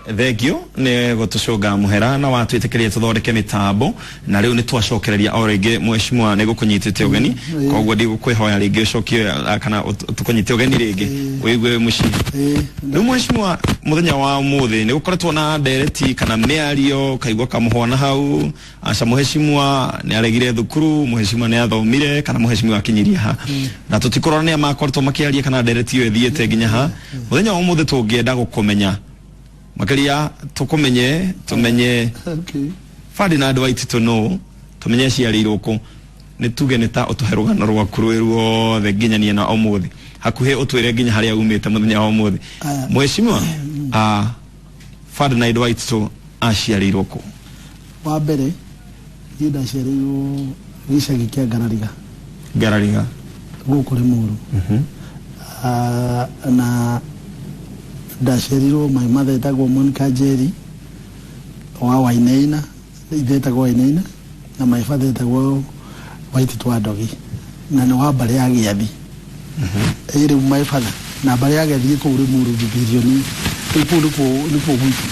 Thengio nĩ gũtũcũnga mũhera na watwĩtĩkĩria tũthondeke mĩtambo, na rĩu nĩ twacokereria o rĩngĩ. Mheshimiwa, nĩ gũkũnyitĩte ũgeni, koguo ndigũkwĩhoya rĩngĩ ũcokie kana tũkũnyite ũgeni rĩngĩ wĩigue wĩ mũciĩ. Rĩu mheshimiwa, mũthenya wa ũmũthĩ nĩ gũkoretwo na ndereti kana mĩario, kaigua kamũhwana hau, aca mheshimiwa nĩ aregire thukuru, mheshimiwa nĩ athomire, kana mheshimiwa akinyirie ha, na tũtikũrora nĩa makoretwo makĩaria kana ndereti ĩyo ĩthiĩte nginya ha. Mũthenya wa ũmũthĩ tũngĩenda gũkũmenya makĩria, tũkũmenye, tũmenye Ferdinand Waititũ nũ, tũmenye aciarĩirwo kũ, nĩ tuge nĩ ta ũtũhe rũgano rwaku rwĩ ruothe nginyania na ũmũthĩ, hakuhĩ ũtwĩre nginya harĩa umĩte mũthenya wa ũmũthĩ. Aya. Mheshimiwa Ferdinand Waititũ aciarĩirwo kũ? Wa mbere, niĩ ndaciarĩirwo gĩcagi kĩa Ngarariga. Ngarariga. Gũkũ Limuru. Na ndaciarirwo, my mother etagwo Monica Njeri wa Wainaina, ithe etagwo Wainaina, na my father etagwo Waititũ wa Ndogi, na nĩ wa mbarĩ ya Gĩathi. Ĩ rĩu my father na mbarĩ ya Gĩathi kũu Limuru Mbibirioni, rĩu kũu nĩkuo gwitũ.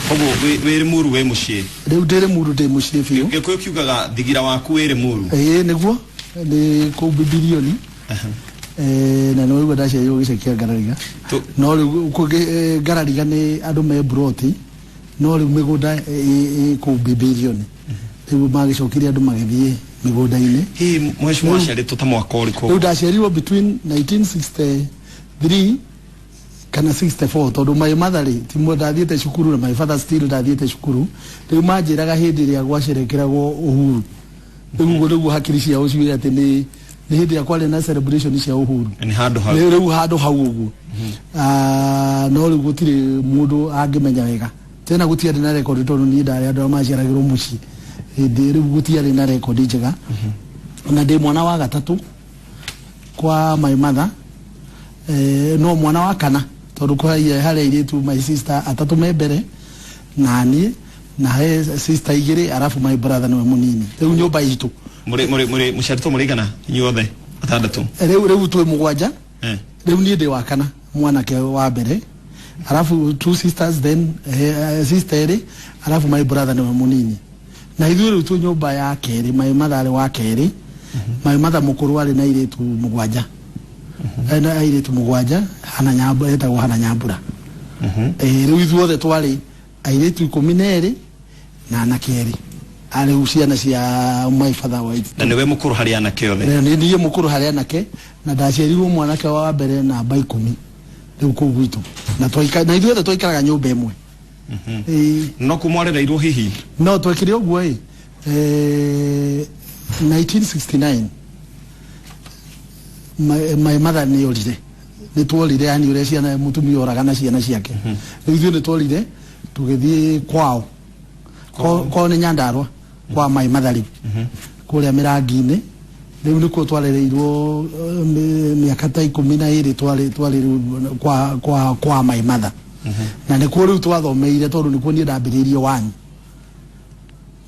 Koguo wĩ Limuru wĩ mũciĩ? Rĩu ndĩ Limuru, ndĩ mũciĩ biũ. Gĩkũyũ kiugaga thigira waku wĩ Limuru. Ĩĩ, nĩguo, nĩ kũu Mbibirioni. Na nĩ waigua ndaciarirwo gĩcagi kĩa Ngarariga. No rĩu Ngarariga nĩ andũ me mburoti, no rĩu mĩgũnda ĩ kũu Mbibirioni. Rĩu magĩcokire andũ magĩthiĩ mĩgũnda-inĩ. Hihi mheshimiwa aciarĩtwo ta mwaka ũrĩkũ? Rĩu ndaciarirwo between 1963 kana 64, tondũ my mother rĩ, ti ndathiĩte cukuru, na my father still ndathiĩte cukuru. Rĩu manjĩraga hĩndĩ ĩrĩa gwacerekeragwo uhuru. Rĩu ũguo nĩguo hakiri ciao ciugire atĩ nĩ hĩndĩ ĩrĩa kwarĩ na celebration cia uhuru. Nĩ handũ hau. Rĩu handũ hau ũguo. No rĩu gũtirĩ mũndũ angĩmenya wega tena, gũtiarĩ na record, tondũ niĩ ndarĩ andũ arĩa maciaragĩrwo mũciĩ hĩndĩ rĩu gũtiarĩ na record njega. Na ndĩ mwana wa gatatũ kwa my mother, no mwana wa kana, tondũ kwa harĩ airĩtu, my sister atatũ me mbere na niĩ, na he sister igĩrĩ, arabu my brother nĩwe mũnini. Rĩu nyũmba itũ Mũrĩ mũciarĩtwo mũrĩ igana inyuothe atandatũ? Rĩu twĩ mũgwanja. Rĩu niĩ ndĩ wa kana, mwanake wa mbere, arabu two sisters, then sister erĩ, arabu my brother nĩwe mũnini. Na ithuĩ rĩu twĩ nyũmba ya kerĩ. My mother arĩ wa kerĩ. My mother mũkũrũ arĩ na airĩtu mũgwanja. Na airĩtu mũgwanja, Hana Nyambura, etagwo Hana Nyambura. Rĩu ithuothe twarĩ airĩtu 12 na anake erĩ, arĩu ciana cia my father wa Na nĩwe mũkũrũ harĩ anake othe? Nĩ niĩ mũkũrũ harĩ anake, na ndaciarirwo mwanake wa mbere namba 10 rĩu kũu gwitũ, na na ithuothe twaikaraga nyũmba ĩmwe. Ĩĩ. No kũ mwarereirwo hihi? No twekire ũguo ĩ, 1969 my mother nĩ orire, nĩ tworire, yani ũrĩa ciana mũtumia oraga na ciana ciake. Rĩu ithuĩ nĩ tworire tũgĩthiĩ kwao. Kwao nĩ Nyandarua, kwa my mother, rĩu kũrĩa Mĩrangi-inĩ. Rĩu nĩkuo twarereirwo mĩaka ta 12, twarĩ rĩu kwa my mother, na nĩkuo rĩu twathomeire, tondũ nĩkuo niĩ ndambĩrĩirie wanyu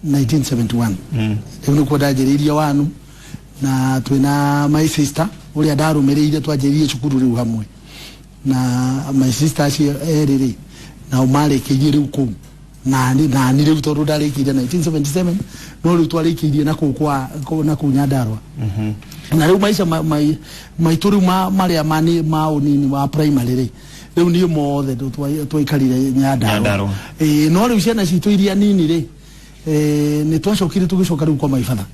1971. Rĩu nĩkuo ndanjĩrĩirie wanu, na twĩna my sister ũrĩa ndarũmĩrĩire, twanjĩrĩirie cukuru rĩu hamwe na my sister acio erĩ rĩ, nao marĩkĩirie rĩu kũu nani rĩu, tondũ ndarĩkĩirie 1977, no rĩu twarĩkĩirie na kũu na kũu Nyandarua. Na rĩu maica maitũ rĩu marĩa ma ũnini wa primary rĩ, rĩu niĩ mothe twaikarire Nyandarua. Nyandarua. Ĩĩ, no rĩu ciana citũ iria nini rĩ, nĩ twacokire tũgĩcoka rĩu kwa my father.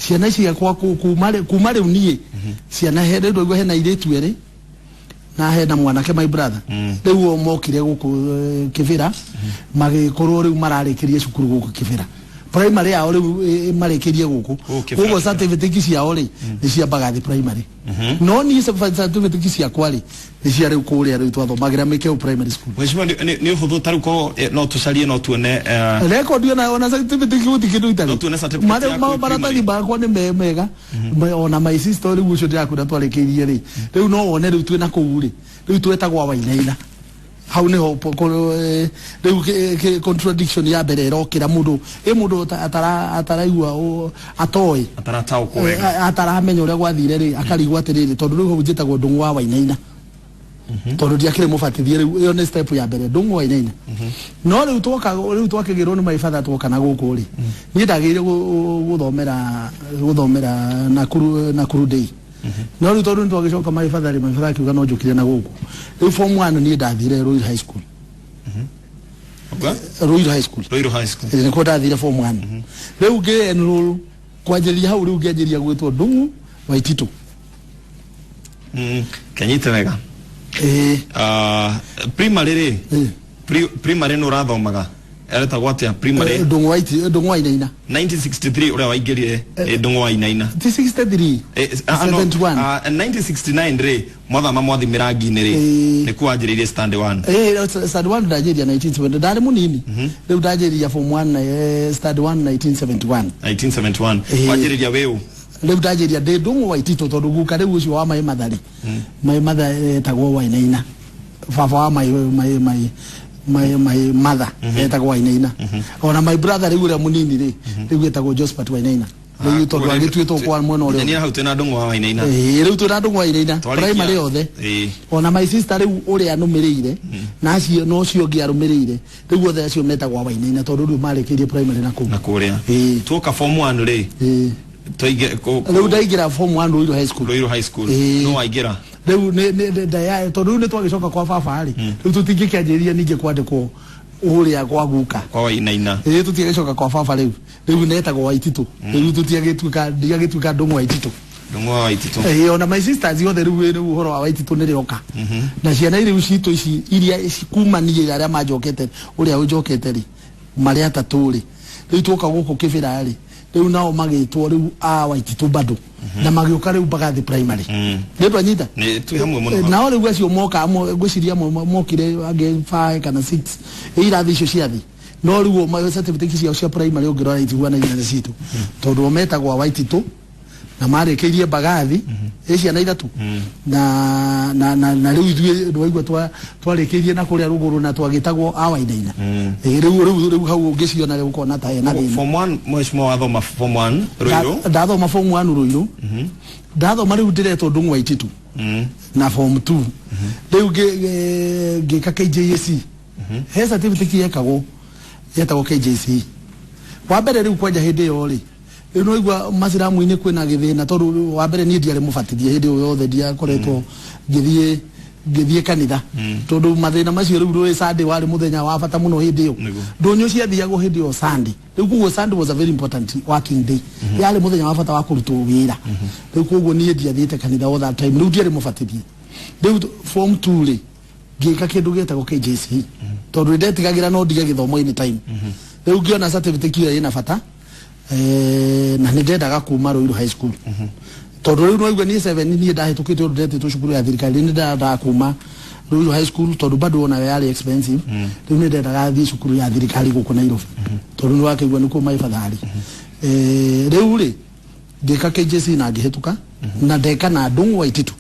Ciana ciakwa kuma rĩu niĩ ciana he rĩu ndaigua hena airĩtu erĩ na hena mwanake, my brother. Rĩu o mokire gũkũ Kĩbĩra, magĩkorwo rĩu mararĩkĩria cukuru gũkũ Kĩbĩra, primary yao rĩu marĩkĩrie gũkũ. Gũkũ Kĩbĩra. Koguo certificate ciao rĩ, nĩ cia Mbagathi Primary, no niĩ certificate ciakwa rĩ, nĩ cia rĩu kũrĩa rĩu twathomagĩra Mĩkeu Primary School. Mheshimiwa, nĩ ũhũthũ ta rĩu korwo no tũcarie no tuone record ona certificate gũti kĩndũ itarĩ. No tuone certificate yaku Maratathi primary. Makwa nĩ mega. Ona my sister rĩu ũcio ndĩrakwĩra twarĩkĩirie rĩ, rĩu no wone rĩu twĩna kũu rĩ, rĩu twetagwa Wainaina. Hau niho rĩu contradiction ya mbere ĩrokĩra, mũndũ ĩ mũndũ ataraigua atoĩ atarataũkwo wega. Ataramenya ũrĩa gwathire rĩ, akarigwo atĩrĩrĩ, tondũ rĩu hau njĩtagwo Ndũng'ũ wa Wainaina. Tondu ndiakĩrĩ mũbatithie rĩu ĩyo nĩ step ya mbere Ndung'u Wainaina. No rĩu twoka rĩu twakĩgĩrwo nĩ my father twoka na gũkũ rĩ, niĩ ndagĩrĩire gũthomera Nakuru Day. No rĩu tondũ nĩtwagĩcoka my father rĩ, my father akiuga no njũkire na gũkũ. Rĩu form 1 niĩ ndathire Ruiru High School. Ruiru High School. Ruiru High School. Nĩkuo ndathire form 1. Rĩu ngĩ enroll kwanjĩrĩria hau rĩu ngĩanjĩrĩria gwĩtwo Ndung'u Waititũ. Kenyite wega. Primary rĩ? Primary nĩ ũrathomaga? Eretagwo atĩa primary? Ndung'u Wainaina. 1963 ũrĩa waingĩrire Ndung'u Wainaina. Ti 63. 71. 1969 rĩ mwathama mwathi mĩrangi-inĩ rĩ nĩkuo wanjĩrĩirie stand 1. Stand 1 ndanjĩrĩria 1970 ndarĩ mũnini. Rĩu ndanjĩrĩria form 1 stand 1 1971. 1971. Wanjĩrĩria wĩ ũ? Rĩu ndanjĩrĩria ndĩ Ndung'u Waititũ tondũ guka rĩu ũcio wa Mai Mathari. Mai Mathari etagwo Wainaina. Baba wa my mother etagwo Wainaina. Ona my brother rĩu ũrĩa mũnini rĩ rĩu etagwo Josephat Wainaina. Rĩu tondũ agĩtuĩtwo kwa mwena ũrĩa. Nĩ hau twĩna Ndung'u wa Wainaina. Rĩu twĩna Ndung'u wa Wainaina primary yothe. Ona my sister rĩu ũrĩa anũmĩrĩire na acio no ũcio ũngĩ arũmĩrĩire rĩu othe acio metagwo Wainaina tondũ rĩu marĩkĩirie primary na kũu. Na kũrĩa. Tuoka form 1 rĩ. Rĩu ndaingĩra form 1 Ruiru High School. Ruiru High School. No waingĩra. Rĩu nĩ tondũ rĩu nĩtwagĩcoka kwa baba rĩ rĩu tũtingĩkĩanjĩrĩria ningĩ kwandĩkwo ũrĩa kwa guka. Kwa Wainaina. Tũtiagĩcoka kwa baba rĩu. Rĩu netagwo Waititũ. Rĩu tũtiagĩtuĩka ndiagĩtuĩka Ndung'u Waititũ. Ndung'u wa Waititũ. Ona my sisters othe rĩu rĩu ũhoro wa Waititũ nĩrĩoka. Na ciana rĩu citũ ici iria kuma niĩ arĩa manjokete ũrĩa ũnjokete rĩ marĩ atatũ rĩ rĩu twoka gũkũ Kĩbĩra rĩ rĩu nao magĩtwo rĩu a Waititũ bado na magĩũka rĩu Mbagathi primary. Nĩ twanyita? Nĩ twĩ hamwe mũno. Nao rĩu acio moka ngwĩciria mokire angĩ 5 kana 6 irathi icio cia thĩ. No rĩu o certificate ciao cia primary ũngĩrora itiguanaine na citũ tondũ o metagwo Waititũ na marĩkĩirie Mbagathi ĩ ciana ithatũ na na na na rĩu ithuĩ nĩwaigua twarĩkĩirie na kũrĩa rũgũrũ na twagĩtagwo a Wainaina. Rĩu hau ũngĩciona rĩu ũkona ta hena thĩna. Form 1 mheshimiwa wathoma form 1 Ruiru? Ndathoma form 1 Ruiru. Ndathoma rĩu ndĩretwo Ndung'u Waititũ na form 2. Rĩu ngĩka KJSE. He certificate yekagwo yetagwo KJSE. Wa mbere rĩu kwanja hĩndĩ ĩyo rĩ rĩu no igua maciramu-inĩ kwĩna gĩthĩna tondũ wa mbere niĩ ndiarĩ mũbatithie hĩndĩ ĩyo yothe ndiakoretwo ngĩthiĩ kanitha tondũ mathĩna macio rĩu rũĩ Sunday warĩ mũthenya wa bata mũno hĩndĩ ĩyo. Ndũnyũ ciathiagwo hĩndĩ ĩyo Sunday. Rĩu koguo Sunday was a very important working day. Yarĩ mũthenya wa bata wa kũrutwo wĩra. Rĩu koguo niĩ ndiathiĩte kanitha all that time. Rĩu ndiarĩ mũbatithie. Rĩu form 2 rĩ ngĩka kĩndũ gĩtagwo KJSE tondũ nĩndetigagĩra no ndige gĩthomo-inĩ time. Rĩu ngĩona certificate ĩyo ĩna bata na nĩndendaga kuma Ruiru High School. Tondũ rĩu no igua niĩ 7 niĩ ndahĩtũkĩte ũndũ ndetĩtwo cukuru ya thirikari nĩndendaga kuma Ruiru High School tondũ bado onayo yarĩ expensive. Rĩu nĩndendaga thiĩ cukuru ya thirikari gũkũ Nairobi tondũ nĩwakĩigua nĩkuo my father arĩ. Rĩu rĩ ngĩka KJSE na ngĩhĩtũka na ndeka na Ndung'u Waititũ.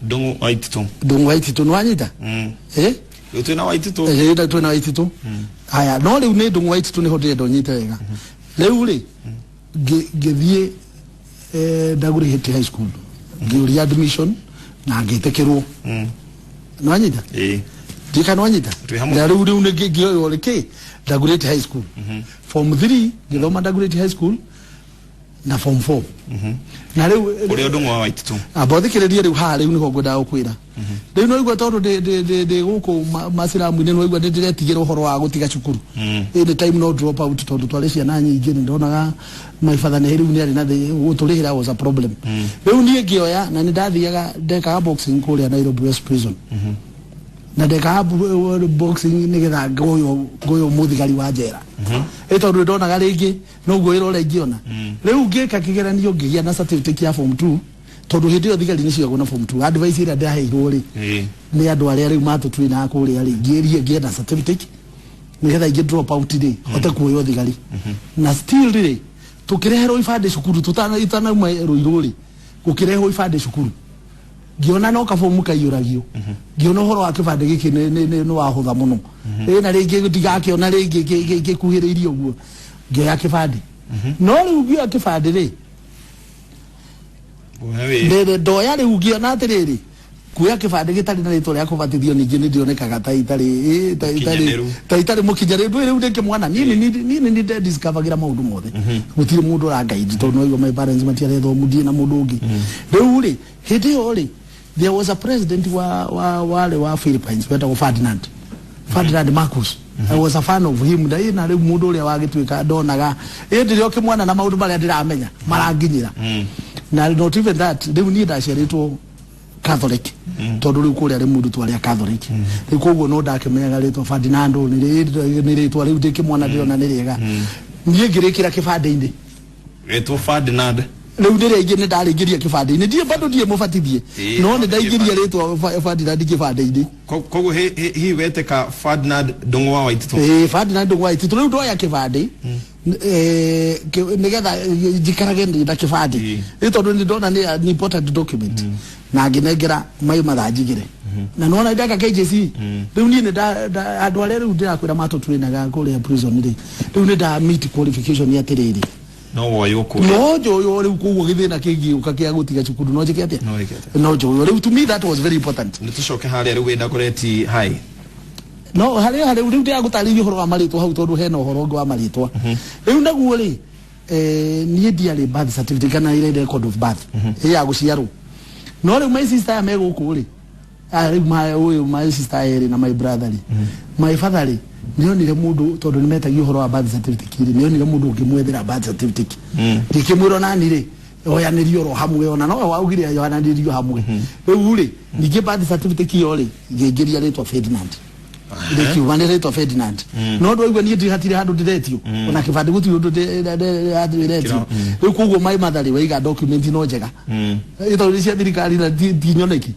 Ndung'u Waititũ. Ndung'u Waititũ nĩwanyita? Rĩu twĩna Waititũ. Twĩna Waititũ. Haya no rĩu nĩ Ndung'u Waititũ nĩho ndĩrenda ũnyite wega. Rĩu rĩ ngĩthiĩ Dagoretti High School ngĩũria admission na ngĩtĩkĩrwo. Nĩwanyita? Ndika nĩwanyita? Na rĩu rĩu nĩ ngĩoywo rĩ Dagoretti High School. Form 3 ngĩthoma Dagoretti High School na form 4. Na rĩu ũrĩa Ndung'u wa Waititũ. Amba ũthikĩrĩrie rĩu haha rĩu nĩho ngwendaga gũkwĩra. Rĩu no igua tondũ ndĩ gũkũ maciramu-inĩ no igua nĩndĩretigĩra ũhoro wa gũtiga cukuru. Any time no drop out tondũ twarĩ ciana nyingĩ nĩndonaga my father nĩ rĩu nĩarĩ na gũtũrĩhĩra was a problem. Rĩu niĩ ngĩoya na nĩndathiaga ndekaga boxing kũrĩa Nairobi West Prison. Na ndekaga boxing nĩgetha ngoywo mũthigari wa njera. Tondũ ndonaga rĩngĩ noguo wĩra ũrĩa ingĩona. Rĩu ngĩka kĩgeranio ngĩgĩa na certificate ya form 2 tondũ hĩndĩ ĩyo thigari nĩcioyagwo na form 2. Advice ĩrĩa ndaheirwo rĩ nĩ andũ arĩa rĩu matũtuĩnaga kũrĩa rĩ ngĩĩrie ngĩenda certificate nĩgetha ingĩ drop out rĩ hote kuoywo thigari. Na still rĩ tũkĩreherwo ibandĩ cukuru tũtanauma Ruiru rĩ gũkĩrehwo ibandĩ cukuru ngiona no kabomu kaiyũragio ngiona ũhoro wa kĩbandĩ gĩkĩ nĩ wahũtha mũno na rĩngĩ ndigakĩona rĩngĩ gĩkuhĩrĩirie ũguo ngĩoya kĩbandĩ. No rĩu ngĩoya kĩbandĩ rĩ ndoya rĩu ngĩona atĩrĩrĩ Kuoya kĩbandĩ gĩtarĩ na rĩtwa rĩa kũbatithio ningĩ nĩ ndĩonekaga ta itarĩ ta itarĩ mũkinyanĩru. Rĩu ndĩ kĩmwana niĩ nĩ ndediscoveragĩra maũndũ mothe. Gũtirĩ mũndũ ũrangaidi tondũ no igua my parents matiarĩ thomu, ndirĩ na mũndũ ũngĩ. Rĩu rĩ hĩndĩ ĩyo rĩ there was a president wa wa Philippines wetagwo Ferdinand Marcos. I was a fan of him. Na rĩu mũndũ ũrĩa wagĩtuĩka ndonaga ĩndĩ rĩo kĩmwana na maũndũ marĩa ndĩramenya maranginyĩra. Na not even that, rĩu niĩ ndaciarĩtwo Catholic tondu riu kuria ri mundu twaria Catholic riu koguo no ndakimenyaga ritwa Ferdinando ni ritwa riu ndikimwana ndirona ni riega nie ngirikira kibande-ini ritwa Ferdinand riu ndirengi ni ndaringiria kibande-ini ndie bado ndie mubatithie no ni ndaingiria ritwa Ferdinand kibande-ini koguo hi weteka Ferdinand Ndung'u wa Waititu Ferdinand Ndung'u wa Waititu riu ndoya kibande nigetha njikarage na kibande ni tondu ni ndona ni important document na nginengera mai mathanjigire na nona ndaka KJC riu nie ni andu aria riu ndirakwira matutwinaga kuria prison ri riu ni nda meet qualification ya tiriri no woyo ku no njoyo riu koguo githina kingiuka kia gutiga cukuru no njike atia no njoyo riu to me that was very important. Ni tucoke haria riu wenda kureti hai no haria riu ndiragutariria uhoro wa maritwa hau tondu hena uhoro ungi wa maritwa riu naguo ri nie ndiarĩ birth certificate kana ile record of birth ya guciarwo no riu my sister ya meguku ri riu my uyu my sister eri na my brother ri my father ri nionire mundu tondu nimetagia uhoro wa birth certificate ri nionire mundu ungimwethera birth certificate ndikimwira nani ri oyanĩrio ro hamwe ona no waugire oyanĩrio hamwe riu ri ningĩ birth certificate yo ri ngĩingĩria rĩtwa Ferdinand ndikiuga nĩ rĩtwa Ferdinand no ndwaigua niĩ ndihatire handũ ndĩretio ona kĩbandĩ gũtirĩ ũndũ ndĩretio rĩu koguo my mother rĩ waiga document no njega tondũ nĩ cia thirikari na ti nyoneki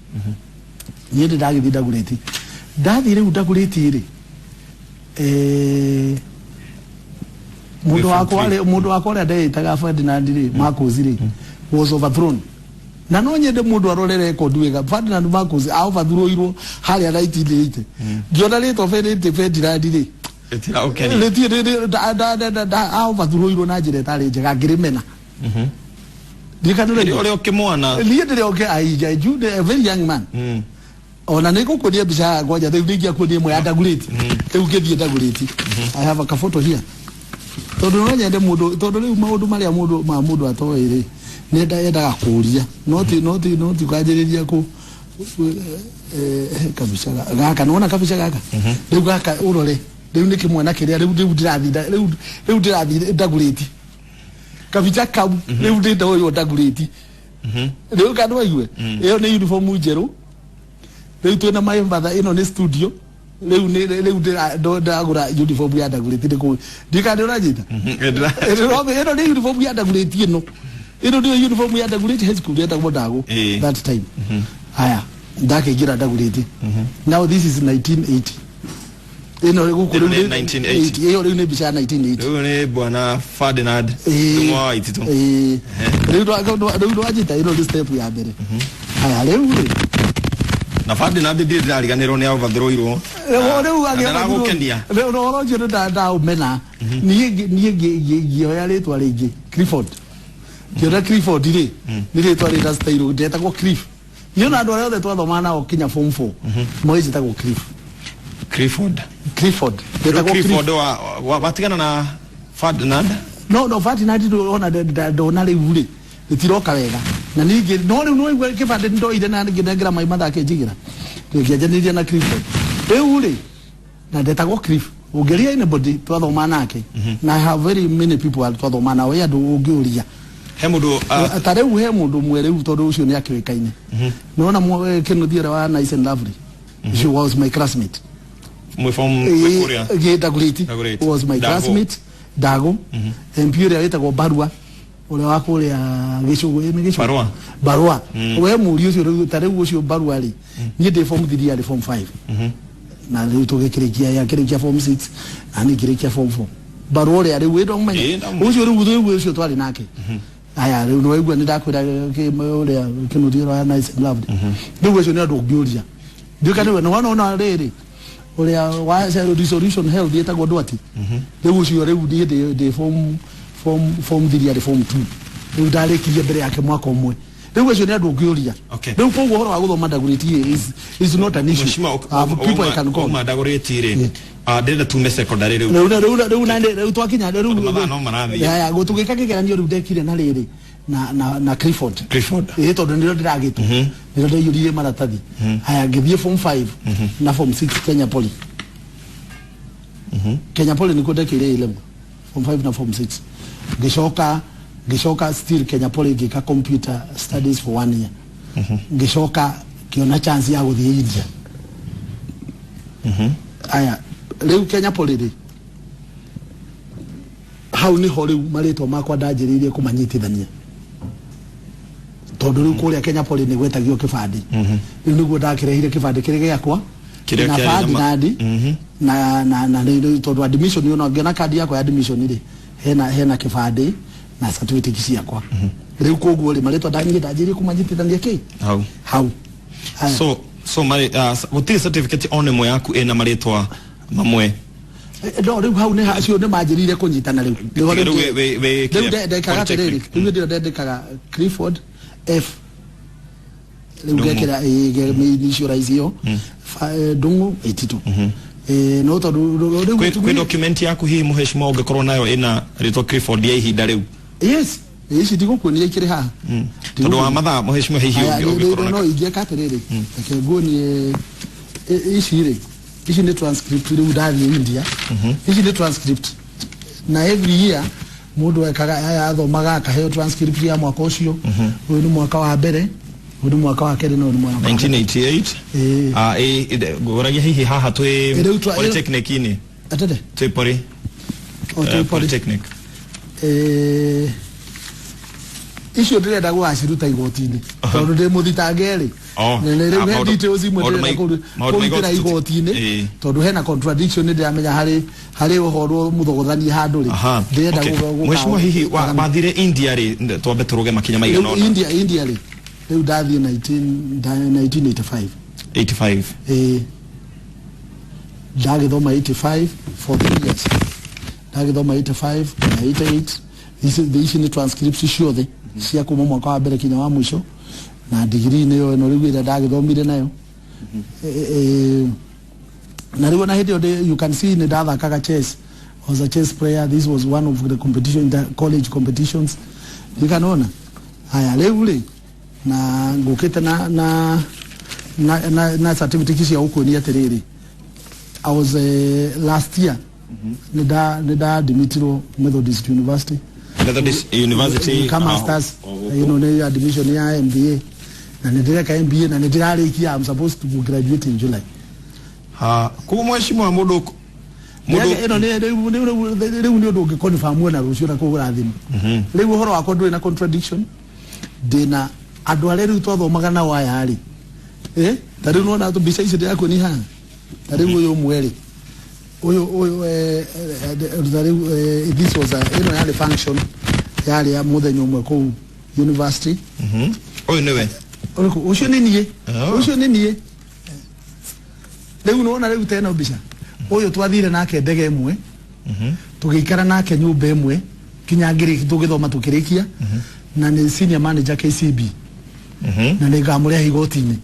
niĩ ndĩ ndagĩthiĩ ndagũrĩti ndathiĩ rĩu ndagũrĩti rĩ mũndũ wakwa ũrĩa ndeĩtaga Ferdinand rĩ Marcos rĩ was overthrown na no nyende mundu arore record wega Ferdinand Marcos overthroirwo haria 1980 ngiona ritwa Ferdinand ri etira ukeni riti da overthroirwo na njira itari njega ngirimena ndikanure uri ukimwana nie ndire oke aija Jude a very young man ona nigukuonia mbica yakwa nja riu ningiakuonia imwe ya Ndagurĩti riu ngithie Ndagurĩti I have a photo here tondu no nyende mundu tondu riu maundu maria mundu ma mundu atoĩ ri nenda endaga kuria noti kwanjĩrĩria ku kabica gaka nona kabica gaka riu gaka urore riu nĩ kĩmwana kĩrĩa riu ndĩrathiĩ riu ndĩrathiĩ Ndagurĩti kabica kau riu ndĩ ndoywo Ndagurĩti riu kandu aigue ĩyo nĩ uniform njerũ riu twĩna my mother ĩno nĩ studio riu nĩ riu ndagũra uniform ya Ndagurĩti nĩ ndikandĩ ũranjita ĩno nĩ uniform ya Ndagurĩti ĩno ino ndio uniform ya Ndagurĩti High School yetagwo Ndago that time. Haya ndakĩingĩra Ndagurĩti now this is 1980 ino gũkũ rĩu 1980 ĩyo rĩu nĩ mbica ya 1980 rĩu nĩ bwana Ferdinand Ndung'u wa Waititu rĩu ndwanjita ĩno nĩ step ya mbere. Haya rĩu rĩ na Ferdinand ndirĩ ndĩrariganĩrwo nĩ overthroirwo rĩu agĩgũkenia rĩu ũhoro ũcio nĩ ndaũmena niĩ ngĩoya rĩtwa rĩngĩ Clifford Kiona Clifford ri ni ritwa rina style ndetagwo Cliff niĩ na andũ arĩa othe twathoma nao kinya form 4 moĩ njĩtagwo Cliff Clifford Clifford ndetagwo Clifford wa watigana na Ferdinand no Ferdinand ona ndona rĩu rĩ rĩtiroka wega na ningĩ no rĩu no kĩbandĩ ndoire na ngĩnengera mai mathake njigĩra ngĩanjanĩria na Clifford rĩu rĩ na ndetagwo Cliff ũngĩria anybody twathoma nake na I have very many people twathoma nao andũ ũngĩũria he mundu ta riu he mundu mwe riu tondu ucio ni akiwikaine nona Kenneth ũrĩa wa Nice and Lovely she was my classmate mwe from Korea Ndagurĩti was my classmate Ndago MP ũrĩa wĩtagwo Barua ũrĩa wa kũrĩa Gĩcũgũ nĩ Gĩcũgũ Barua we mũriũ ũcio ta rĩu ũcio Barua rĩ niĩ ndĩ form 3 arĩ form 5 na rĩu tũgĩkĩrĩkia yakĩrĩkia form 6 na niĩ ngĩrĩkia form 4 Barua ũrĩa rĩu wĩndũ ũmenya ũcio rĩu ũcio twarĩ nake aya rĩu nĩwaigua nĩ ndakwĩra ũrĩa Kenneth wa Nice and Lovely rĩu ũcio nĩ andũ ũngĩũria ndiũka nĩwe nĩwona ona rĩrĩ ũrĩa wa Resolution Health ĩtagwo Ndwati rĩu ũcio rĩu niĩ ndĩ form 3 arĩ form 2 rĩu ndarĩkirie mbere yake mwaka ũmwe Rĩu acio nĩ andũ ũngĩũria. Rĩu koguo ũhoro wa gũthoma Dagoretti is not an issue. People I can call. Uma Dagoretti rĩ, ndĩrenda tume secondary rĩu. Rĩu na rĩu twakinya rĩu ya gũtugĩka kĩgeranio rĩu ndekire na rĩrĩ na Clifford. Ĩĩ, tondũ nĩrĩo ndĩragĩtwo, nĩrĩo ndaiyũririe maratathi. Haya, ngĩthiĩ form 5 na form 6 Kenya Poly. Kenya Poly nĩkuo ndekĩire A level, form 5 na form 6. Ngĩcoka still Kenya Poly, ngĩka computer studies for 1 year. Ngĩcoka ngĩona chance ya gũthiĩ India. Aya, rĩu Kenya Poly rĩ, hau niho rĩu marĩtwa makwa ndanjĩrĩirie kũmanyitithania, tondũ rĩu kũrĩa Kenya Poly nĩ gwetagio kĩbandĩ. Rĩu nĩguo ndakĩrehire kĩbandĩ kĩrĩa gĩakwa na Ferdinand na tondũ admission yo ngĩona kandi yakwa ya admission rĩ, hena kĩbandĩ na certificate ciakwa. Rĩu koguo rĩ, marĩtwa ndanjĩrĩirie kũmanyitithania kĩ hau. So mari gũtirĩ certificate one ĩmwe yaku ĩna marĩtwa mamwe? No, rĩu hau nĩ acio nĩ manjĩrĩire kũnyitana rĩu. Rĩu ndekaga atĩrĩrĩ, rĩu ndĩo ndendekaga Clifford F, rĩu ngekĩra initialize ĩyo Ndung'u 82. No tondũ rĩu kwĩ document yaku hihi mũheshimiwa ũngĩkorwo nayo ĩna rĩtwa Clifford ya ihinda rĩu? Yes, ici ndigũkuonia ikĩrĩ haha tondũ wa mathaa mũheshimiwa, hihi ũngĩkorwo no ingĩka atĩrĩrĩ, reke nguonie ici rĩ, ici nĩ transcript. Rĩu ndathiĩ India, ici nĩ transcript, na every year mũndũ ekaga aya athomaga akaheo transcript ya mwaka ũcio. Ũyũ nĩ mwaka wa mbere, ũyũ nĩ mwaka wa kerĩ, na ũyũ nĩ mwaka 1988. Ngũragia hihi haha twĩ polytechnic-inĩ? Atete twĩ poly polytechnic. Icio ndĩrenda gũgaciruta igoti-inĩ tondũ ndĩ mũthitange rĩ, rĩu he details imwe ndĩrenda kũrutĩra igoti-inĩ tondũ hena contradiction nĩndĩramenya harĩ ũhoro mũthogothanie handũ rĩ, ndĩrenda. Mheshimiwa, hihi wathire India rĩ? Twambe tũrũge makinya maigana ũna. India rĩ, rĩu ndathiĩ 1985. 85. Ĩĩ, ndagĩthoma 85 for 3 years, ndagĩthoma 85 na 88. Ici nĩ transcripts ciothe cia kuma mwaka wa mbere kinya wa mũico, na degree nĩyo ĩno rĩu ĩrĩa ndagĩthomire nayo. Na rĩu ona hĩndĩ ĩyo, you can see nĩ ndathakaga chess. I was a chess player. This was one of the competition, the college competitions. Ndikanona haya rĩu rĩ, na ngũkĩte na certificate cia gũkuonia atĩrĩrĩ, I was last year nĩ nda admitirwo Methodist University. Methodist University. Ka masters, you know, nĩ admission ya MBA, na nĩ ndĩreka MBA na nĩ ndĩrarĩkia. I'm supposed to graduate in July. Ha, koguo mheshimiwa, mũndũ ĩno nĩ rĩu nĩ ũndũ ũngĩ confirm na rũciũ na kũhũra thimũ. Rĩu ũhoro wakwa ndũrĩ na contradiction. Ndĩna andũ arĩa rĩu twathomaga nao aya rĩ, ta rĩu nona mbica ici ndĩrakuonia haha, ta rĩu ũyũ ũmwe rĩ, ũyũ ta rĩu this was ĩno yarĩ function yarĩ ya mũthenya ũmwe kũu university. Ũyũ nĩwe? Ũcio nĩ niĩ, ũcio nĩ niĩ. Rĩu nona rĩu tena mbica ũyũ twathire nake ndege ĩmwe, tũgĩikara nake nyũmba ĩmwe kinya tũgĩthoma tũkĩrĩkia, na nĩ senior manager KCB, na nĩ ngamũrehe igoti-inĩ.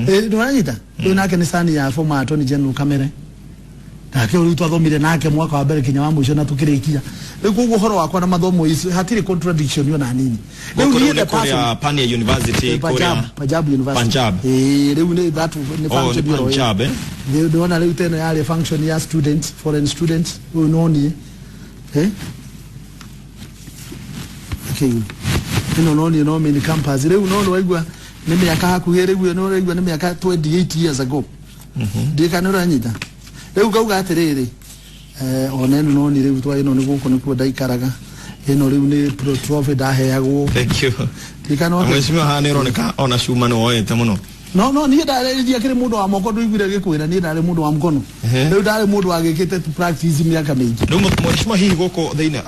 Nĩũranyita? Ũyũ nake nĩ sani ya former Attorney General Kamere, nake rĩu twathomire nake mwaka wa mbere kinya wa mũico na tũkĩrĩkia. Rĩu koguo ũhoro wakwa na mathomo hatirĩ contradiction ona nini. Rĩu niĩ the person Pania University kũrĩa Punjab University. Punjab. Rĩu nĩ that nĩ function ya Punjab. Ndĩrona rĩu teno yarĩ function ya students, foreign students. Ũyũ no niĩ. Okay, ĩno no niĩ, no main campus. Rĩu no nĩwaigua nĩ mĩaka hakuhĩ, rĩu no ũraigua nĩ mĩaka 28 years ago. Ndiĩ kana ũranyita. Rĩu ngauga atĩrĩrĩ, ona ĩno no niĩ rĩu twa ĩno nĩ gũkũ nĩkuo ndaikaraga. Ĩno rĩu nĩ trophy ndaheagwo. Thank you. Mheshimiwa, haha nĩ ũroneka ona cuma nĩ woete mũno. No niĩ ndarĩ ndiakĩrĩ mũndũ wa moko, ndũiguire gĩkwĩra niĩ ndarĩ mũndũ wa mkono. Rĩu ndarĩ mũndũ wagĩkĩte practice mĩaka mĩingĩ. Rĩu mheshimiwa, hihi gũkũ thĩinĩ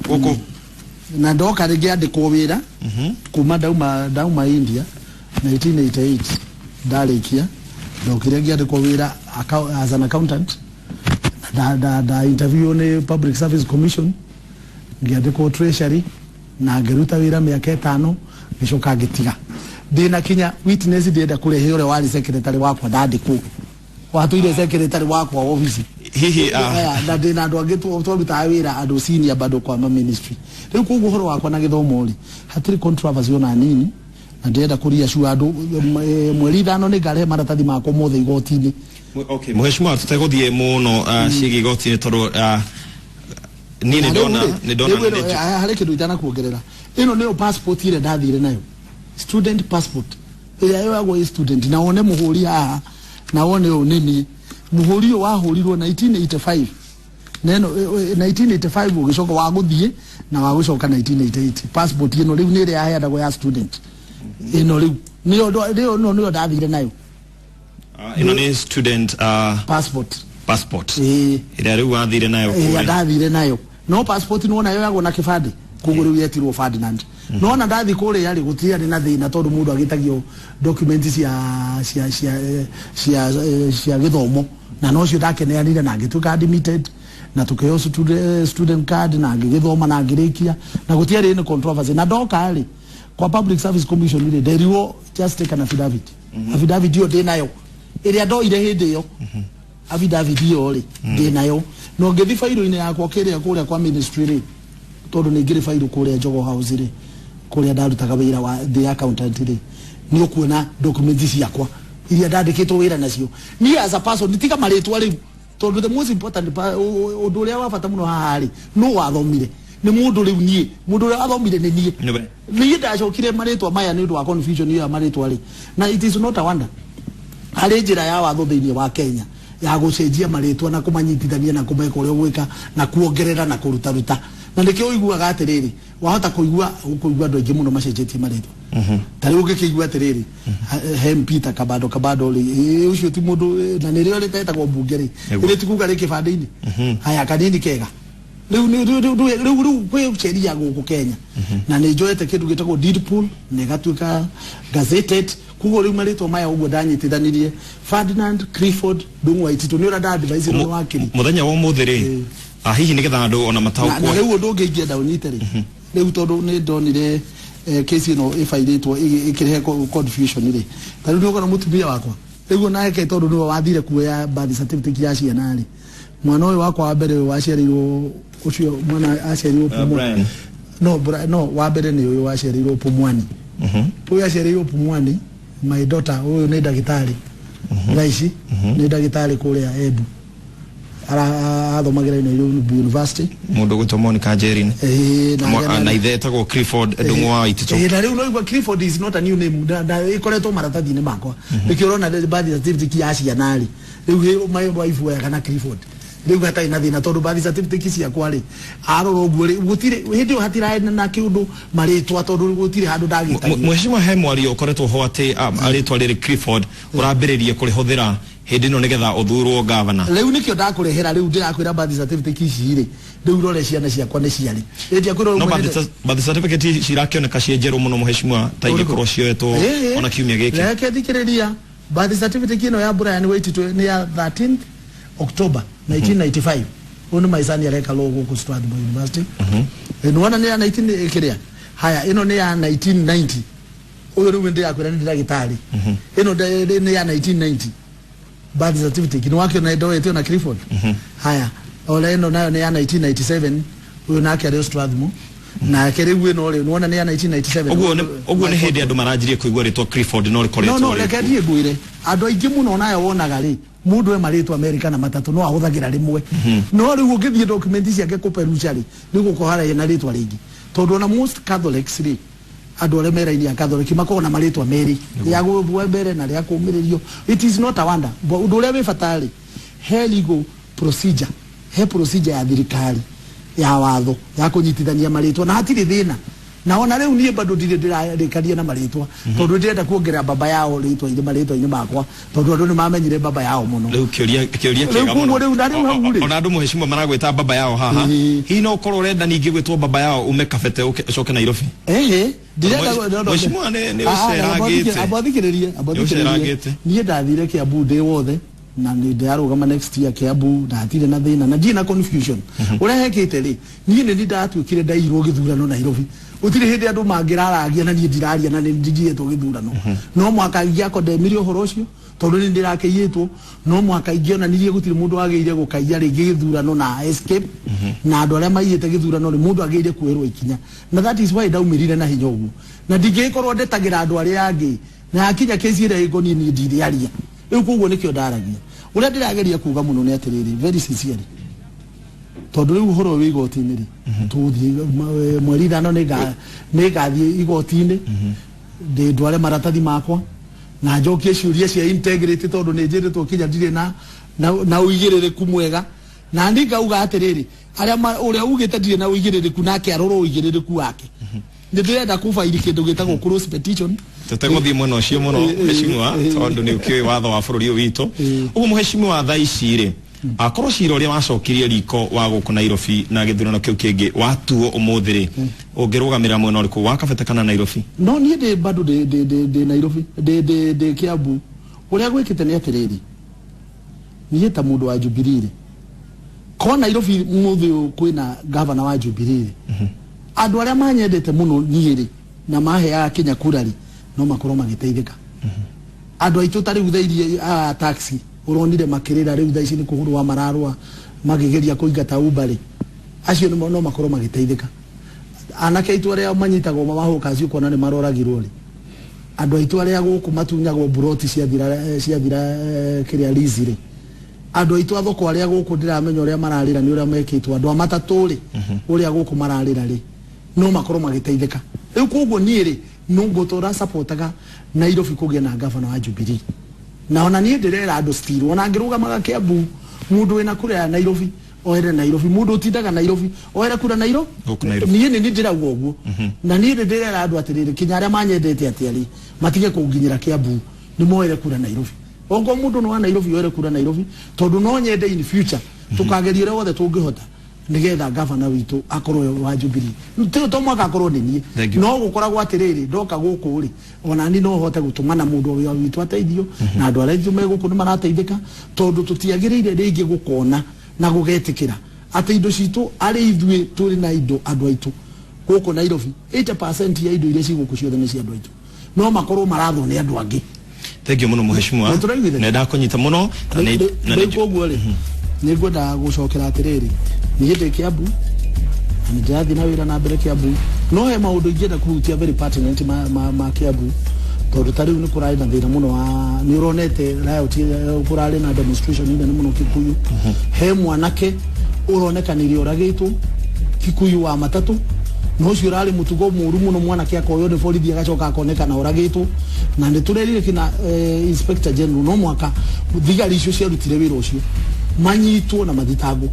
gũkũ na ndoka rĩngĩ andĩkwo wĩra kuma ndauma India 1988, ndarĩkia ndokire ngĩandĩkwo wĩra as an accountant. Da interview nĩ Public Service Commission, ngĩandĩkwo treasury. Na ngĩruta wĩra mĩaka 5 ngĩcoka ngĩtiga. Ndĩna kinya witness ndĩrenda kũrehe ũrĩa warĩ secretary wakwa ndandĩkwo. Watũire secretary wakwa office. Hihi na ndĩna andũ angĩ twarutaga wĩra andũ senior bado kwa ma ministry. Rĩu koguo ũhoro wakwa na gĩthomo rĩ hatirĩ controversy ona nini. Na ndĩrenda kũria cua andũ mweri 5 nĩ ngarehe maratathi makwa mothe igoti-inĩ. Okay, mheshimiwa tutegũthiĩ mũno ciĩgiĩ igoti-inĩ tondũ niĩ nĩ ndona harĩ kĩndũ itanakuongerera. Ĩno nĩyo passport ĩrĩa ndathire nayo, student passport ĩrĩa yoyagwo ĩ student, na wone mũhũri haha na wone ũyũ nĩ niĩ. Mũhũri ũyũ wahũrirwo 1985 neno 1985 ũgĩcoka wa gũthiĩ na wa gũcoka 1988. Passport ĩno rĩu nĩ ĩrĩa yaheanagwo ya student. Ĩno rĩu nĩyo nĩyo ndathire nayo. Ĩno nĩ student passport. Ĩrĩa rĩu wathire nayo kũrĩa. Ndathire nayo. No passport nĩwona yoyagwo na kĩbandĩ koguo rĩu yetirwo Ferdinand. No ona ndathi kũrĩa rĩ gũtiarĩ na thĩna tondũ mũndũ agĩtagio document cia gĩthomo na nocio ndakeneanire na ngĩtuĩka admitted na tukĩheo student card na ngĩgĩthoma na ngĩrĩkia na gũtiarĩ any controversy. Na ndoka rĩ kwa Public Service Commission rĩ nderirwo just take an affidavit. Affidavit ĩyo ndĩnayo ĩrĩa ndoire hĩndĩ ĩyo. Affidavit ĩyo rĩ ndĩnayo no ngĩthi failo-inĩ yakwa kĩrĩa kũrĩa kwa ministry rĩ tondũ nĩ ngĩrĩ failo kũrĩa Jogoo House rĩ kũrĩa ndarutaga wĩra wa the accountant rĩ nĩ ũkuona documents ciakwa iria ndandĩkĩtwo wĩra nacio. Niĩ as a person tiga marĩtwa rĩu tondũ the most important ũndũ ũrĩa wa bata mũno haha rĩ no wathomire nĩ mũndũ rĩu niĩ mũndũ ũrĩa wathomire nĩ niĩ. Niĩ ndacokire marĩtwa maya nĩ ũndũ wa confusion ĩyo ya marĩtwa rĩ, na it is not a wonder harĩ njĩra ya watho thĩinĩ wa Kenya ya gũcenjia marĩtwa na kũmanyitithania na kũmeka ũrĩa ũgwĩka na kuongerera na kũrutaruta. Na nĩkĩo ũiguaga atĩrĩrĩ wahota kũigua andũ aingĩ mũno macenjetie marĩtwa. Ta rĩu ũngĩkĩigua atĩrĩrĩ he Peter Kabado rĩ ũcio ti mũndũ na nĩrĩo rĩtetagwo mbunge rĩ rĩrĩ ti kuga rĩ kĩbandĩ-inĩ. Haya kanini kega rĩu rĩu kwĩ sheria gũkũ Kenya na nĩ njoete kĩndũ gĩtagwo deed poll na ĩgatuĩka gazetted. Koguo rĩu marĩtwa maya ũguo ndanyitithanirie Ferdinand Clifford Ndung'u Waititu nĩ ũrĩa nda-advise nĩ wakiri mũthenya wa ũmũthĩ rĩ hihi nĩgetha andũ ona mataũkwo. Na rĩu ũndũ ũngĩ ingĩenda ũnyite rĩ rĩu tondũ nĩ ndonire kesi ĩno ĩbairĩtwo ĩkĩrehe confusion rĩ ta rĩu nĩũkona mũtumia wakwa rĩu onake tondũ nĩwe wathire kuoya birth certificate ya ciana rĩ mwana ũyũ wakwa wa mbere ũyũ waciarĩirwo ũcio mwana aciarirwo Pumwani. No wa mbere nĩ ũyũ waciarĩirwo Pumwani. Ũyũ aciarĩirwo Pumwani my daughter ũyũ nĩ ndagĩtarĩ thaa ici nĩ ndagĩtarĩ kũrĩa Embu arathomagĩra Nairobi University mũndũ ũgwĩtwo Monica Njeri na ithe etagwo Clifford Ndung'u wa Waititu. Na rĩu no igua Clifford is not a new name na ĩkoretwo maratathi-inĩ makwa nĩkĩo ũrona birth certificate ya ciana rĩ rĩu my wife oyaga na Clifford rĩu hatarĩ na thĩna tondũ birth certificate ciakwa rĩ arora ũguo rĩ gũtirĩ hĩndĩ ĩyo hatirarĩ na kĩũndũ marĩtwa tondũ gũtirĩ handũ ndagĩtagio. Mheshimiwa he mwario ũkoretwo ho atĩ rĩtwa rĩrĩ Clifford ũrambĩrĩrie kũrĩhũthĩra hĩndĩ ĩno nĩgetha ũthurwo gavana. Rĩu nĩkĩo ndakũrehera rĩu ndĩrakwĩra birth certificate ici rĩ rĩu rore ciana ciakwa nĩ ciarĩ no birth certificate cirakĩoneka ciĩ njerũ mũno mheshimiwa ta ingĩkorwo cioetwo ona kiumia gĩkĩ. Reke thikĩrĩria birth certificate ĩno ya Brian Waititu nĩ ya 13th October 1995. Ũyũ nĩ maicani areka law gũkũ Strathmore University. Nĩwona nĩ ya 19 kĩrĩa haya ĩno nĩ ya 1990. Ũyũ rĩu ndĩrakwĩra nĩ ndagĩtarĩ. Ĩno nĩ ya 1990 birth certificate nĩ wakĩona ndoete na Clifford. Haya ona ĩno nayo nĩ ya 1997. Ũyũ nake arĩ Strathmore nake rĩu ĩno rĩ nĩwona nĩ ya 1997. Ũguo nĩ hĩndĩ andũ maranjirie kũigua rĩtwa Clifford no rĩkoretwo no reke thiĩ ngwĩre andũ aingĩ mũno nayo wonaga rĩ mũndũ e marĩtwa Amerika na matatũ no ahũthagĩra rĩmwe no rĩu ũngĩthiĩ document ciake kũperusha rĩ nĩ gũkorwo harĩa na rĩtwa rĩngĩ tondũ ona most Catholics rĩ andũ arĩa me raini ya Catholic makoragwo na marĩtwa merĩ rĩa gũbua mbere na rĩa kũmĩrĩrio. It is not a wonder. Ũndũ ũrĩa wĩ bata rĩ he legal procedure he procedure ya thirikari ya watho ya kũnyitithania marĩtwa na hatirĩ thĩna. Na ona rĩu niĩ bado ndirĩ ndĩrarĩkania na marĩtwa tondũ ndĩrenda kuongerera baba yao rĩtwa-inĩ marĩtwa-inĩ makwa tondũ andũ nĩ mamenyire baba yao mũno. Rĩu kĩũria kĩega mũno rĩu na rĩu hau rĩ ona andũ mheshimiwa maragwĩta baba yao haha hihi no ũkorwo ũrenda ningĩ gwĩtwo baba yao ume Kabete ũcoke Nairobi. Ndĩrenda mheshimiwa nĩ ũcerangĩte abathikĩrĩrie niĩ ndathire Kiambu ndĩ wothe na nĩ ndĩrarũgama next year Kiambu na hatirĩ na thĩna na ndirĩ na confusion. Ũrĩa hekĩte rĩ niĩ nĩ ndatuĩkire ndairwo gĩthurano Nairobi. Gũtirĩ hĩndĩ andũ mangĩraragia na niĩ ndiraria na nĩ njiyĩtwo gĩthurano. No mwaka ingĩakondemirie ũhoro ũcio tondũ nĩ ndĩrakĩiyĩtwo, no mwaka ingĩonanirie gũtirĩ mũndũ wagĩrĩire gũkaiya rĩngĩ gĩthurano na escape, na andũ arĩa maiyĩte gĩthurano rĩ, mũndũ agĩrĩire kuoerwo ikinya. Na that is why ndaumĩrire na hinya ũguo, na ndingĩgĩkorwo ndetagĩra andũ arĩa angĩ na akinya kesi ĩrĩa ĩngoniĩ niĩ ndirĩaria. Rĩu koguo nĩkĩo ndaragia. Ũrĩa ndĩrageria kuga mũno nĩ atĩrĩrĩ, very sincerely, tondũ rĩu ũhoro wĩ igoti-inĩ rĩ, tũgũthiĩ mweri 5, nĩngathiĩ igoti-inĩ ndĩndware maratathi makwa na njokie ciũria cia integrity, tondũ nĩ njĩrĩtwo kinya ndirĩ na ũigĩrĩrĩku mwega. Na niĩ ngauga atĩrĩrĩ, arĩa ũrĩa ugĩte ndirĩ na ũigĩrĩrĩku nake arorwo ũigĩrĩrĩku wake. Nĩ ndĩrenda kũbairi kĩndũ gĩtagwo cross petition. Tũtegũthiĩ mwena ũcio mũno, mheshimiwa, tondũ nĩ ũkĩũĩ watho wa bũrũri ũyũ witũ. Ũguo mheshimiwa, thaa ici rĩ, akorwo cira ũrĩa wacokirie riko wa gũkũ Nairobi na gĩthurano kĩu kĩngĩ watuo ũmũthĩ rĩ, ũngĩrũgamĩrĩra mwena ũrĩkũ, wa Kabete kana Nairobi? No niĩ ndĩ bado ndĩ Nairobi, ndĩ Kiambu. Ũrĩa gwĩkĩte nĩ atĩrĩrĩ, niĩ ta mũndũ wa Jubilee rĩ, ko Nairobi mũthĩ ũyũ kwĩna gavana wa Jubilee rĩ, andũ arĩa manyendete mũno niĩ rĩ na maheaga kinya kura rĩ, no makorwo magĩteithĩka. Andũ aitũ ta rĩu thaa iria a taxi ũronire makĩrĩra rĩu thaa ici nĩ kũhũrwa mararũa makĩgeria kũingata Uber rĩ, acio nĩmo no makorwo magĩteithĩka. Anake aitũ arĩa manyitagwo mahũka acio kuona nĩ maroragirwo rĩ, andũ aitũ arĩa gũkũ matunyagwo buroti ciathira kĩrĩa lease rĩ, andũ aitũ a thoko arĩa gũkũ ndĩramenya ũrĩa mararĩra nĩ ũrĩa mekĩtwo, andũ a matatũ rĩ, ũrĩa gũkũ mararĩra rĩ, no makorwo magĩteithĩka. Rĩu koguo niĩ rĩ, no ngũtũra supportaga Nairobi kũgĩa na gavana wa Jubilee. Na ona niĩ ndĩrera andũ still, ona ngĩrũgamaga Kiambu, mũndũ wĩna kura ya Nairobi oere Nairobi, mũndũ ũtindaga Nairobi oere kura Nairobi. Gũkũ Nairobi. Niĩ nĩ ndĩrauga ũguo, na niĩ nĩ ndĩrera andũ atĩrĩrĩ, kinya arĩa manyendete atĩa rĩ, matige kũnginyĩra Kiambu, nĩ moere kura Nairobi. Okorwo mũndũ nĩ wa Nairobi, oere kura Nairobi, tondũ no nyende in future tũkageria ũrĩa wothe tũngĩhota nigetha gavana witũ akorwo wa Jubilee. Ti to mwaka akorwo nĩ niĩ, Thank you. no gũkoragwo atĩrĩrĩ, ndoka gũkũ rĩ, ona ni no hote gũtũmana mũndũ ũrĩa witũ ateithio, na andũ arĩa aitũ me gũkũ nĩ marateithĩka, tondũ tũtiagĩrĩire rĩngĩ gũkona na gũgetĩkĩra atĩ indo citũ arĩ ithuĩ tũrĩ na indo andũ aitũ gũkũ Nairobi. 80% ya indo iria ci gũkũ ciothe nĩ cia andũ aitũ, no makorwo marathwo nĩ andũ angĩ. Thank you mũno mheshimiwa. Nĩ tũraiguithania? Nĩ ndakũnyita mũno na Rĩu koguo rĩ, nĩ ngwenda gũcokera atĩrĩrĩ, niĩ ndĩ Kiambu na nĩ ndĩrathiĩ na wĩra na mbere Kiambu, no he maũndũ ingĩenda kũhutia very pertinent ma Kiambu, tondũ ta rĩu nĩ kũrarĩ na thĩna mũno wa nĩ ũronete riot, kũrarĩ na demonstration nene mũno Kikuyu. He mwanake ũronekanire ũragĩtwo Kikuyu wa matatũ, na ũcio ũrarĩ mũtugo mũru mũno, mwanake akoywo nĩ borithi agacoka akonekana ũragĩtwo. Na nĩ tũrerire kina inspector general no mwaka thigari icio ciarutire wĩra ũcio manyitwo na mathitangwo,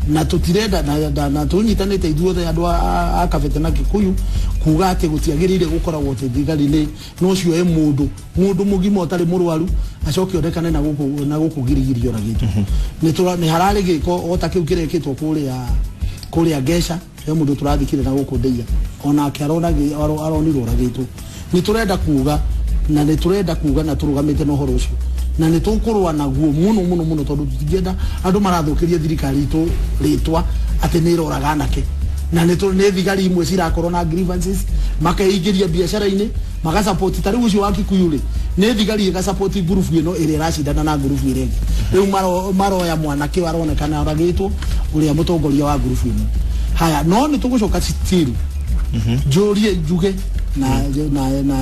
na tũtirenda na tũnyitanĩte ithuothe andũ a Kabete na Kikuyu kuga atĩ gũtiagĩrĩire gũkoragwo atĩ thigari nĩ no cioe mũndũ mũgima ũtarĩ mũrwaru acoke onekane na gũkũ girigiri oragĩtwo. Nĩ hararĩ gĩko o ta kĩu kĩrekĩtwo kũrĩa Ngeca, he mũndũ tũrathikire na gũkũ Ndeia onake aronirwo oragĩtwo. Nĩ tũrenda kuga na nĩ tũrenda kuga na tũrũgamĩte na ũhoro ũcio na nĩ tũkũrũa naguo mũno mũno mũno, tondũ tũtingĩenda andũ marathũkĩria thirikari itũ rĩtwa atĩ nĩ ĩroraga anake, na nĩ thigari imwe cirakorwo na grievances makeingĩria biacara-inĩ magasupport. Ta rĩu ũcio wa Kikuyu rĩ, nĩ thigari ĩgasupport ngurubu ĩno ĩrĩa ĩracindana na ngurubu ĩrĩa ĩngĩ. Rĩu maroya mwanake aronekana oragĩtwo ũrĩa mũtongoria wa ngurubu ĩno. Haya, no nĩ tũgũcoka still njũrie njuge na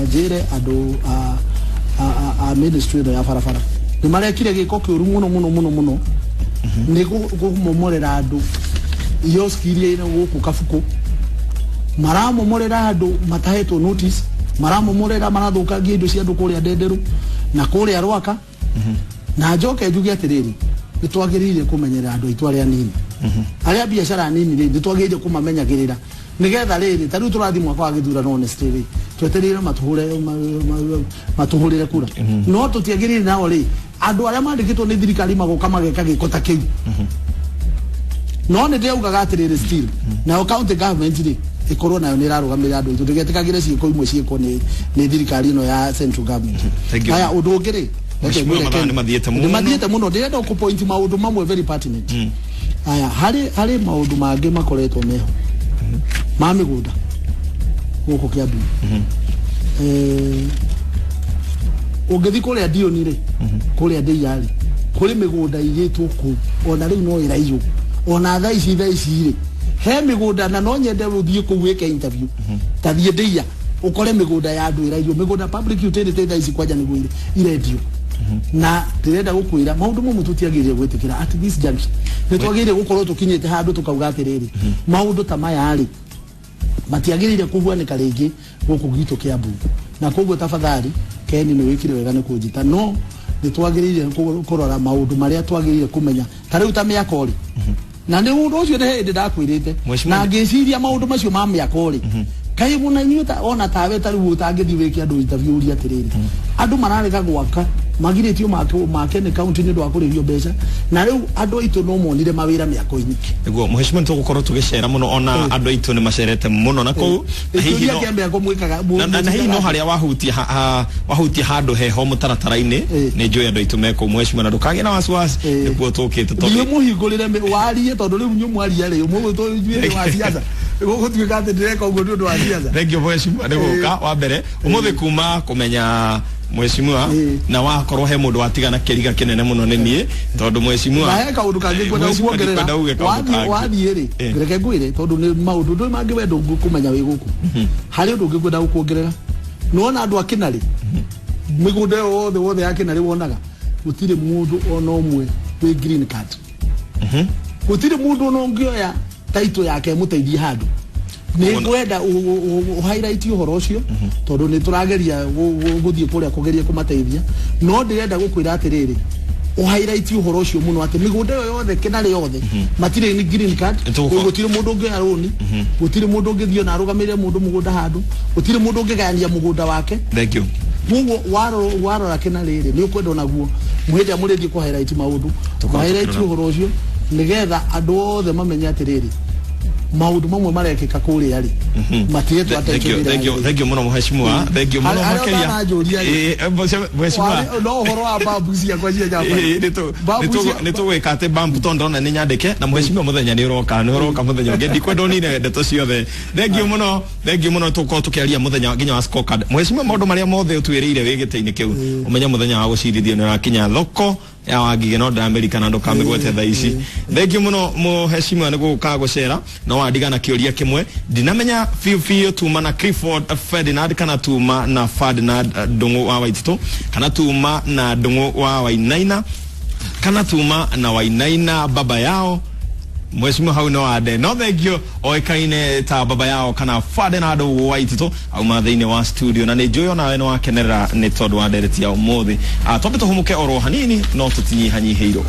njĩre andũ a ministry ĩno ya barabara nĩ marekire gĩko kĩũru mũno mũno mũno mũno nĩ kũmomorera andũ ioski iria ina gũkũ Kabuku. Maramomorera andũ matahetwo notice, maramomorera, marathũkangia indo cia andũ kũrĩa Ndenderu na kũrĩa Rwaka. Na njoke njuge atĩrĩrĩ, nĩ twagĩrĩire kũmenyerera andũ aitũ arĩa anini, arĩa biacara nini rĩ, nĩ twagĩrĩire kũmamenyagĩrĩra nigetha rĩrĩ ta rĩu tũrathiĩ mwaka wa gĩthurano, honestly rĩ, twetereire matũhũrĩre kura, no tũtiagĩrĩire nao rĩ andũ arĩa mandĩkĩtwo nĩ thirikari magoka mageka gĩko ta kĩu. No nĩ ndĩraugaga atĩrĩrĩ, still nayo county government rĩ, ĩkorwo nayo nĩ ĩrarũgamĩrĩra andũ aitũ, ndĩgetĩkagĩre ciĩko imwe ciĩkwo nĩ thirikari ĩno ya central government. Thank you. Haya, ũndũ ũngĩ rĩ, reke Mheshimiwa, ngwĩre mathaa Ken, nĩ mathiĩte mũno. nĩ mathiĩte mũno, ndĩrenda kũ-point maũndũ mamwe very pertinent. Haya, harĩ maũndũ mangĩ makoretwo meho ma mĩgũnda. Gũkũ Kiambu, ũngĩthiĩ kũrĩa Ndiũni rĩ, kũrĩa Ndĩia rĩ, kũrĩ mĩgũnda igĩtwo kũu, ona rĩu no ĩraiywo ona thaa ici rĩ, he mĩgũnda, na no nyende ũthiĩ kũu wĩke interview. Ta thiĩ Ndĩia ũkore mĩgũnda ya andũ ĩraiywo, mĩgũnda public utility thaa ici kwanja nĩguo irendio. Na ndĩrenda gũkwĩra maũndũ mamwe tũtiagĩrĩire gwĩtĩkĩra. At this junction nĩ twagĩrĩire gũkorwo tũkinyĩte handũ tũkauga atĩrĩrĩ, maũndũ ta maya rĩ, matiagĩrĩire kũhuanĩka rĩngĩ gũkũ gwitũ Kiambu. Na koguo tafadhali, Ken, nĩ wĩkire wega nĩ kũnjĩta, no nĩ twagĩrĩire kũrora maũndũ marĩa twagĩrĩire kũmenya, ta rĩu ta mĩako rĩ, na nĩ ũndũ ũcio nĩ hĩndĩ ndakwĩrĩte na ngĩciria maũndũ macio ma mĩako rĩ, kaĩ mũna inyuĩ ta ona tawe ta rĩu ũtangĩthiĩ wĩke andũ interview ũrie atĩrĩrĩ, andũ mararega gwaka, magirĩtio make nĩ kaunti nĩ ũndũ wa kũrĩhio mbeca, na rĩu andũ aitũ no monire mawĩra mĩako-inĩ. Nĩguo, mheshimiwa, nĩ tũgũkorwo tũgĩcera mũno, ona andũ aitũ nĩ macerete mũno na kũu. Na hihi Kĩũria kĩa mĩako mwĩkaga na hihi no harĩa wahutia wahutia handũ heho mũtaratara-inĩ. Nĩ njũĩ andũ aitũ me kũu, mheshimiwa, na ndũkagĩe na wasiwasi, nĩkuo tũkĩte. Thiĩ tondũ mũhingũrĩre warie, tondũ rĩu inyuĩ mwaria rĩ, mũgũtũ inyuĩ nĩ wa siasa, gũgũtuĩka atĩ ndĩreka ũguo nĩ ũndũ wa siasa. Thank you, mheshimiwa, nĩ gũka wa mbere ũmũthĩ kuma kũmenya mheshimiwa, na wakorwo he mũndũ watigana kĩriga kĩnene mũno nĩ niĩ, tondũ mheshimiwa Na he kaũndũ kangĩ ngwenda Mheshimiwa, kuongerera. ndikwenda uge kaũndũ Wathiĩ kangĩ. wathiĩ rĩ, reke ngwĩre, tondũ nĩ maũndũ ndũĩ mangĩ wenda kũmenya wĩ gũkũ. Harĩ ũndũ ũngĩ ngwenda gũkuongerera. Nĩwona andũ a Kĩnarĩ, mĩgũnda ĩyo wothe wothe ya Kĩnarĩ wonaga, gũtirĩ mũndũ ona ũmwe wĩ green card, gũtirĩ mũndũ ona ũngĩoya taito yake ĩmũteithie handũ. Nĩ ngwenda highlight ũhoro ũcio, tondũ nĩ tũrageria gũthiĩ kũrĩa kũgeria kũmateithia, no ndĩrenda gũkwĩra atĩrĩrĩ, highlight ũhoro ũcio mũno atĩ mĩgũnda ĩyo yothe Kĩnarĩ yothe matirĩ ni green card. Gũtirĩ mũndũ ũngĩoya rũni, gũtirĩ mũndũ ũngĩthiĩ na arũgamĩrĩre mũndũ mũgũnda handũ, gũtirĩ mũndũ ũngĩgayania mũgũnda wake. Thank you. Koguo warora Kĩnarĩ rĩ, nĩ ũkwenda onaguo mũhĩndĩ ĩrĩa mũrĩthiĩ kũ highlight maũndũ, Tũkorwo highlight tũkĩrora. ũhoro ũcio, nĩgetha andũ othe mamenye atĩrĩrĩ, maũndũ mamwe marekĩka kũrĩa rĩ, matiretwo Thank you, thank you, thank you mũno, mheshimiwa, thank you mũno. Harĩa Makĩria. ũtananjũria rĩ. Mheshimiwa. No ũhoro wa bambu ciakwa cia nyamba. Bambu Nĩ tũgwĩka atĩ bambu, tondũ ndona nĩ nyandĩke na mheshimiwa mũthenya nĩ ũroka mũthenya ũngĩ, ndikwenda ũnine ndeto ciothe. Thank you mũno, thank you mũno. Tũkorwo tũkĩaria mũthenya nginya wa scorecard, mheshimiwa, maũndũ marĩa mothe ũtwĩrĩire wĩ gĩtĩ-inĩ kĩu, ũmenye mũthenya wa gũcirithio nĩ ũrakinya thoko ya Wangige, no ndĩramerika na ndũkamĩgwete thaa ici. Thank you mũno, mũheshimiwa, nĩ gũka gũcera. No wandigana kĩũria kĩmwe ndinamenya biũ biũ, tuma na Clifford Ferdinand, kana tuma na Ferdinand Ndung'u wa Waititũ, kana tuma na Ndung'u wa Wainaina, kana tuma na Wainaina baba yao? Mheshimiwa, hau no ande no thank you. Oĩkaine ta baba yao kana Ferdinand Waititũ auma thĩinĩ wa studio, na nĩ njũĩ onawe nĩ wakenerera nĩ tondũ wa ndereti ya ũmũthĩ. Twambe tũhũmũke oro hanini, no tũtinyihanyihĩirwo.